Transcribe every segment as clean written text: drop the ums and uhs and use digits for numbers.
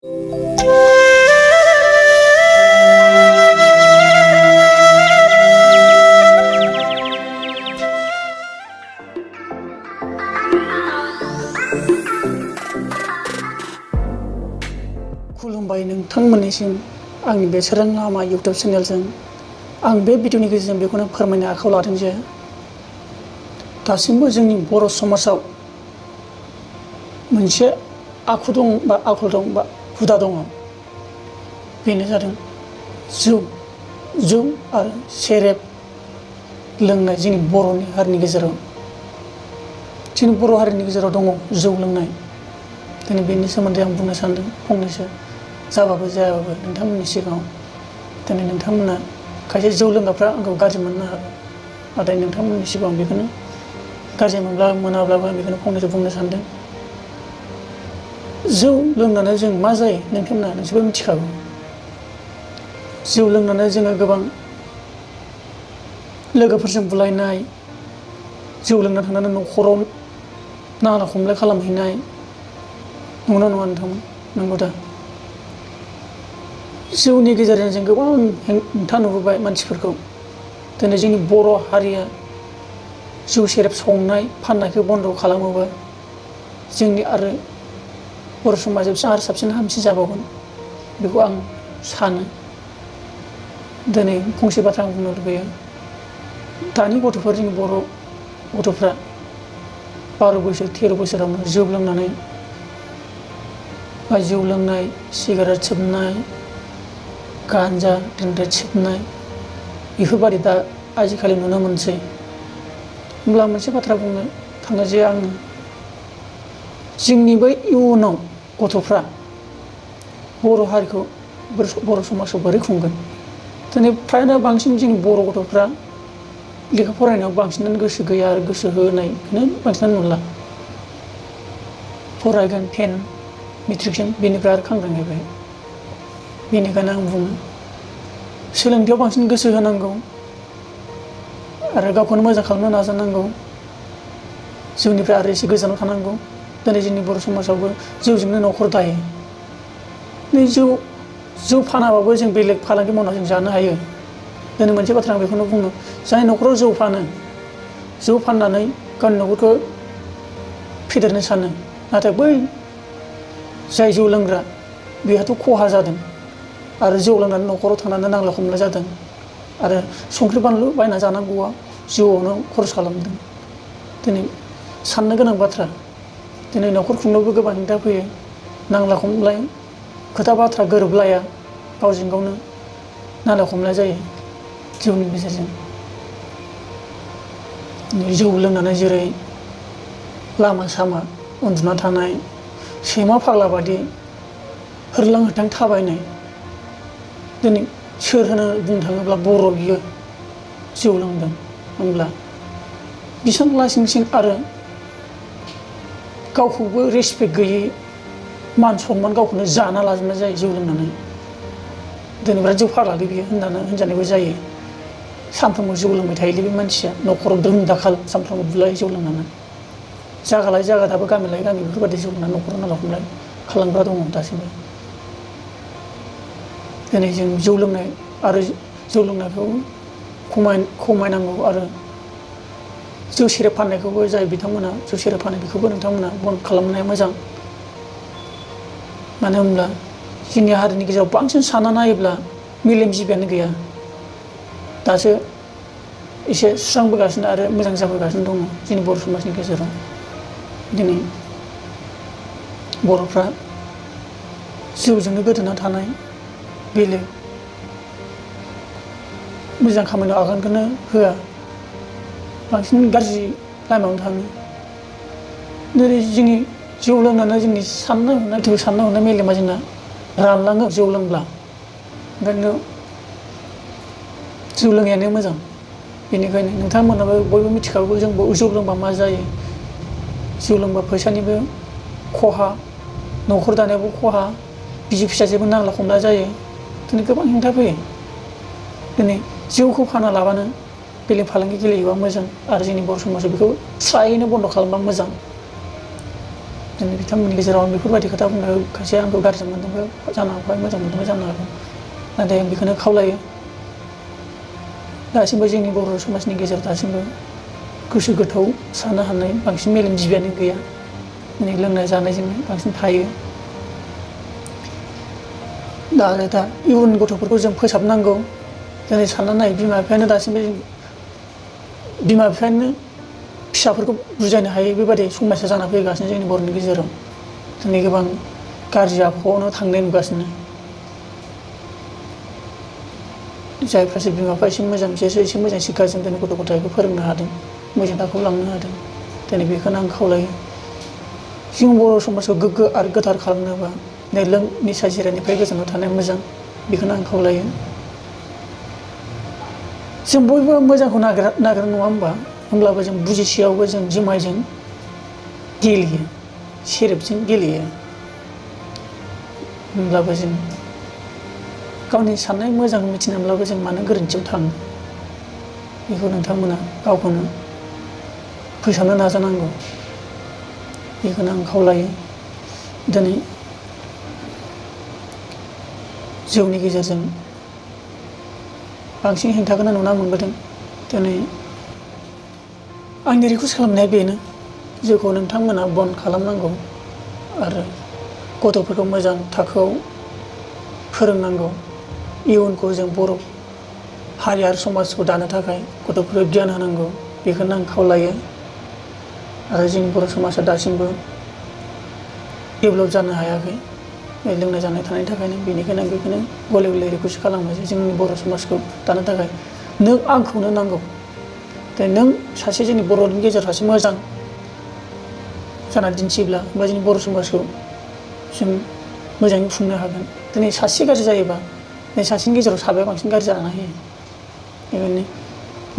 खुलुमबाय नोंथांमोननिसिम आंनि बे सोरां लामा इउटुब चेनेलजों आं बे भिडिअनि गेजेरजों बेखौनो फोरमायनो आखायाव लादों जे दासिमबो जोंनि बर' समाजाव मोनसे आखु दं बा आखल दं बा हुदा दङ। बेनो जादों जौ आरो सेरेब लोंनाय। जोंनि बर'नि हारिनि गेजेराव जोंनि बर' हारिनि गेजेराव दङ जौ लोंनाय। दिनै बेनि सोमोन्दै आं बुंनो सानदों फंनैसो, जाबाबो जायाबाबो नोंथांमोननि सिगाङाव। दिनै नोंथांमोना खायसे जौ लोंग्राफ्रा आंखौ गाज्रि मोननो हागौ, नाथाय नोंथांमोननि सिगाङाव बेखौनो गाज्रि मोनाब्लाबो आं बेखौनो फंनैसो बुंनो सानदों। जौ लोंनानै जों मा जायो नोंसोरबो मिथिखागौ। जौ लोंनानै जोङो गोबां लोगोफोरजों बुलायनाय, जौ लोंना थांनानै न'खराव नांलाय खमलाय खालामहैनाय, नंगौना नङा नोंथांमोन? नंगौ दा? जौनि गेजेरजों जों गोबां हेंथा नुबोबाय मानसिफोरखौ। दिनै जोंनि बर' हारिया जौ सेरेब संनाय फाननायखौ बन्द' खालामोबा जोंनि आरो बर' समाजा आरो साबसिन हामसिन जाबावगोन, बेखौ आं सानो। दिनै फंसे बाथ्रा आं बुंनो लुबैयो। दानि गथ'फोर, जोंनि बर' गथ'फ्रा 12 बोसोर 13 बोसोरावनो जौ लोंनानै बा जौ लोंनाय, सिगारेट सोबनाय, गान्जा देन्था सोबनाय, बेफोरबायदि दा आजिखालि नुनो मोनसै। होमब्ला मोनसे बाथ्रा बुंनो थाङो जे आङो, जोंनि बै इयुनाव गथ'फ्रा बर' हारिखौ, बर' समाजखौ बोरै खुंगोन? दिनै फ्रायनो बांसिन जोंनि बर' गथ'फ्रा लेखा फरायनायाव बांसिनानो गोसो गैया आरो गोसो होनायखौनो बांसिनानो नुला। फरायगोन 10 मेट्रिकसिम, बेनिफ्राय आरो खांग्रांहैबाय। बेनिखायनो आं बुङो, सोलोंथायाव बांसिन गोसो होनांगौ आरो गावखौनो मोजां खालामनो नाजानांगौ। जौनिफ्राय आरो एसे गोजानाव थानांगौ। दिनै जोंनि बर' समाजावबो जौजोंनो न'खर दायो। जौ फानाबाबो जों बेलेग फालांगि मावना जों जानो हायो। दिनै मोनसे बाथ्रा आं बेखौनो बुङो, जाय न'खराव जौ फानो, जौ फाननानै गावनि न'खरखौ फेदेरनो सानो, नाथाय बै जाय जौ लोंग्रा बेहाथ' खहा जादों। आरो जौ लोंनानै न'खराव थांनानै नांलाय खमलाय जादों आरो संख्रि बानलु बायना जानांगौआ जौआवनो खरस खालामदों। दिनै साननो गोनां बाथ्रा। दिनै न'खर खुंनायावबो गोबां हेंथा फैयो। नांलाय खमलाय, खोथा बाथ्रा गोरोबलाया, गावजों गावनो नांलाय खमलाय जायो जौनि गेजेरजों। जौ लोंनानै जेरै लामा सामा उन्दुना थानाय, सैमा फाग्ला बादि होरलां होथां थाबायनाय। दिनै सोर होनो बुंनो थाङोब्ला बर' बियो जौ लोंदों होनब्ला? बिसान लासिंसिं आरो गावखौबो रेसपेक्ट गैयै, मान सनमान गावखौनो जाना लाजोबनाय जायो जौ लोंनानै। दिनै बिराद जौ फाग्लालै बियो होनजानायबो जायो। सानफ्रोमबो जौ लोंबाय थायोलै बे मानसिया, न'खराव दों दाखाल सानफ्रोमबो बुलायो जौ लोंनानै। जायगा लायै जायगा दाबो गामि लायै गामि बेफोरबायदि जौ लोंनानै न'खराव नांलाय खमलाय खालामग्रा दङ दासिमबो। दिनै जों जौ लोंनाय आरो जौ लोंनायखौ खमायनांगौ आरो जौ सेरेब फाननायखौबो, जाय बिथांमोना जौ सेरेब फानो, बेखौबो नोंथांमोना बन्द खालामनाया मोजां। मानो होनब्ला जोंनि हारिनि गेजेराव बांसिन सानना नायोब्ला मेलेमजिबियानो गैया। दासो एसे सुस्रांबोगासिनो आरो मोजां जाबोगासिनो दङ जोंनि बर' समाजनि गेजेराव। दिनै बर'फ्रा जौजोंनो गोदोना थानाय, बेलेग मोजां खामानियाव आगानखौनो होआ, बांसिन गाज्रि लामायावनो थाङो। दिनै जोंनि जौ लोंनानै जोंनि साननाय हनाय मेलेमा जोंना रानलाङो जौ लोंब्ला। ओंखायनो जौ लोङैयानो मोजां। बेनिखायनो नोंथांमोनाबो बयबो मिथिखागौ जौ लोंबा मा जायो। जौ लोंबा फैसानिबो खहा, न'खर दानायावबो खहा, बिसि फिसाजोंबो नांलाय खमलाय जायो। दिनै गोबां हेंथा फैयो। दिनै जौखौ फाना लाबानो बेलेग फालांगि गेलेयोबा मोजां आरो जोंनि बर' समाजाव बेखौ स्रायैनो बन्द' खालामबा मोजां। दिनै बिथांमोननि गेजेराव आं बेफोरबायदि खोथा बुंनायाव खायसे आंखौ गाज्रि मोनदोंबो जानो हागौ, मोजां मोनदोंबो जानो हागौ। नाथाय आं बेखौनो खावलायो, दासिमबो जोंनि बर' समाजनि गेजेराव दासिमबो गोसो गोथौ साननो हानाय बांसिन मेलेमजिबियानो गैया। माने लोंनाय जानायजोंनो बांसिन थायो। दा इयुन गथ'फोरखौ जों फोसाबनांगौ। दिनै साननानै नाय, बिमा बिफायानो दासिमबो बिमा बिफायानो फिसाफोरखौ बुजायनो हायै बेबायदि समस्या जाना फैगासिनो जोंनि बर'नि गेजेराव। दिनै गोबां गाज्रि आखुआवनो थांनाय नुगासिनो। जायफ्रासो बिमा बिफा एसे मोजां, बिसोरसो एसे मोजां शिक्षाजों दिनै गथ' गथायखौ फोरोंनो हादों, मोजां थाखोआव लांनो हादों। दिनै बेखौनो आं खावलायो। जों बर' समाजखौ गोग्गो आरो गोथार खालामनोबा निसा जिरायनिफ्राय गोजानाव थानाया मोजां, बेखौनो आं खावलायो। जों बयबो मोजांखौ नागिरो नङा होमबा? होमब्लाबो जों बुजिसेयावबो जों जुमायजों गेलेयो, सेरेबजों गेलेयो। होमब्लाबो जों गावनि साननाय मोजां मिथिनानैब्लाबो जों मानो गोरोन्थियाव थाङो? बेखौ नोंथांमोना गावखौनो फोसाबनो नाजानांगौ, बेखौनो आं खावलायो। दिनै जौनि गेजेरजों बांसिन हेंथाखौनो नुनो मोनबोदों। दिनै आंनि रिकुवेस्ट खालामनाया बेनो, जौखौ नोंथांमोना बन्द खालामनांगौ आरो गथ'फोरखौ मोजां थाखोआव फोरोंनांगौ। इयुनखौ जों बर' हारि आरो समाजखौ दानो थाखाय गथ'फोरखौ गियान होनांगौ, बेखौनो आं खावलायो। आरो जोंनि बर' समाजा दासिमबो डेभेलप जानो हायाखै लोंनाय जानाय थानायनि थाखायनो। बेनिखायनो आं बेखौनो गले गले रिकुवेस्ट खालामो जे जोंनि बर' समाजखौ दानो थाखाय नों आंखौनो नांगौ। नों सासे जोंनि बर'नि गेजेराव सासे मोजां जाना दिन्थियोब्ला होमबा जोंनि बर' समाजखौ जों मोजाङै खुंनो हागोन। दिनै सासे गाज्रि जायोबा बे सासेनि गेजेराव साबाया बांसिन गाज्रि जाना होयो। बेखायनो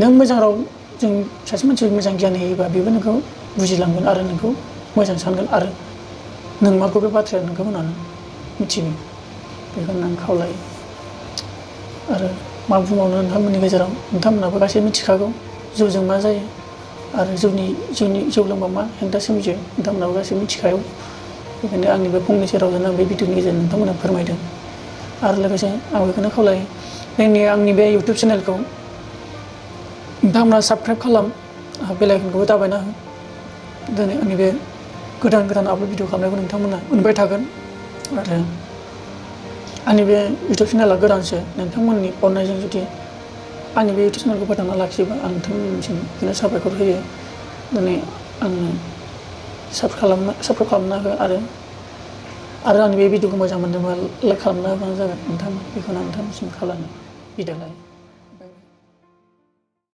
नों मोजां राव जों सासे मानसिखौ मोजां गियान होयोबा बेबो नोंखौ बुजिलांगोन आरो नोंखौ मोजां सानगोन आरो नोंमारगौ बे बाथ्राया नोंखौ होननानै मिथिगोन। बेखौनो आं खावलायो। आरो मा बुंबावनो नोंथांमोननि गेजेराव, नोंथांमोनाबो गासैबो मिथिखागौ जौजों मा जायो आरो जौ लोंबा मा हेंथा सोमजियो, नोंथांमोनाबो गासैबो मिथिखागौ। बेखायनो आंनि बे फंनैसो रावजों आं बे भिडिअनि गेजेरजों नोंथांमोना फोरमायदों। आरो लोगोसे आं बेखौनो खावलायो, आंनि बे इउटुब चेनेलखौ नोंथांमोना साबस्क्राइब खालाम, बेल आइकनखौबो दाबायना हो। दिनै आंनि बे गोदान आपल'ड भिडिअ खालामनायखौ नोंथांमोना मोनबाय थागोन। आरो आंनि बे इउटुब चेनेला गोदानसो, नोंथांमोननि अननायजों जुदि आंनि बे इउटुब चेनेलखौ फोथांना लाखियोबा आं नोंथांमोननिसिम बिदिनो साबायखर होयो। दिनै आंनो साबस्क्राइब खालामना हो आरो आंनि बे भिडिअखौ मोजां मोनदोंबा लाइक खालामना होबानो जागोन नोंथां। बेखौनो आं नोंथांनिसिम खावलायनाय बिदाय लायो।